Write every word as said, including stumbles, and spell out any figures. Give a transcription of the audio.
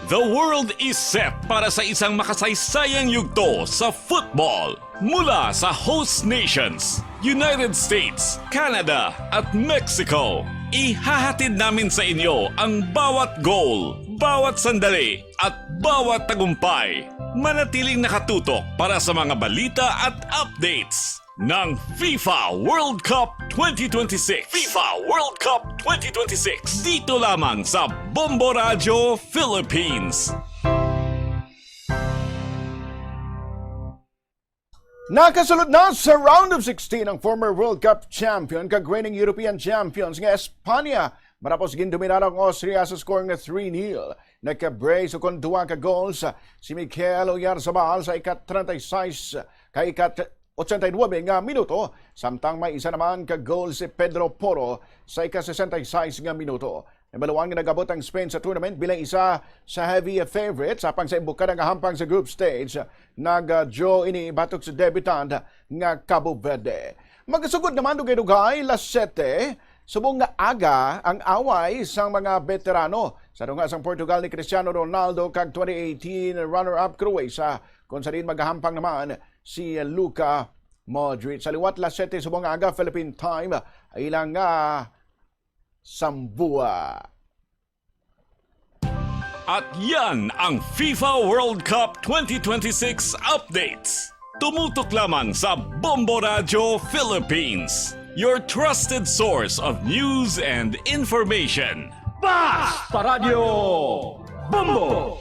The world is set para sa isang makasaysayang yugto sa football. Mula sa host nations, United States, Canada, at Mexico, ihahatid namin sa inyo ang bawat goal, bawat sandali, at bawat tagumpay. Manatiling nakatutok para sa mga balita at updates ng FIFA World Cup twenty twenty-six. FIFA World Cup twenty twenty-six. Dito lamang sa Bombo Radyo Philippines. Nakasulod na sa round of sixteen ang former World Cup champion kag reigning European champions nga Espanya, matapos gindominar ang Austria sa score nga three nil. Nagka-brace ukon duha ka goals si Mikel Oyarzabal sa ika-treinta y seis kag ika-ochenta y nuebe nga minuto, samtang may isa naman ka goal si Pedro Porro sa ika-sesenta y seis nga minuto. Nabaluan nga nag-abot ang Spain sa tournament bilang isa sa heavy favorites, apang sa imbukada nga hampang sa group stage, nag-draw ini batok sa debutant nga Cabo Verde. Magasugod naman dugay-dugay las siyete, subong nga aga ang away sang mga beterano sa dunga sang Portugal ni Cristiano Ronaldo kag twenty eighteen runner-up Croatia, kung sa diin magahampang naman si Luka Modric. Sa liwat las siyete subong nga aga Philippine time, ilang nga sambua. At yan ang FIFA World Cup twenty twenty-six updates. Tumutok lamang sa Bombo Radyo Philippines, your trusted source of news and information. Basta Radyo Bombo!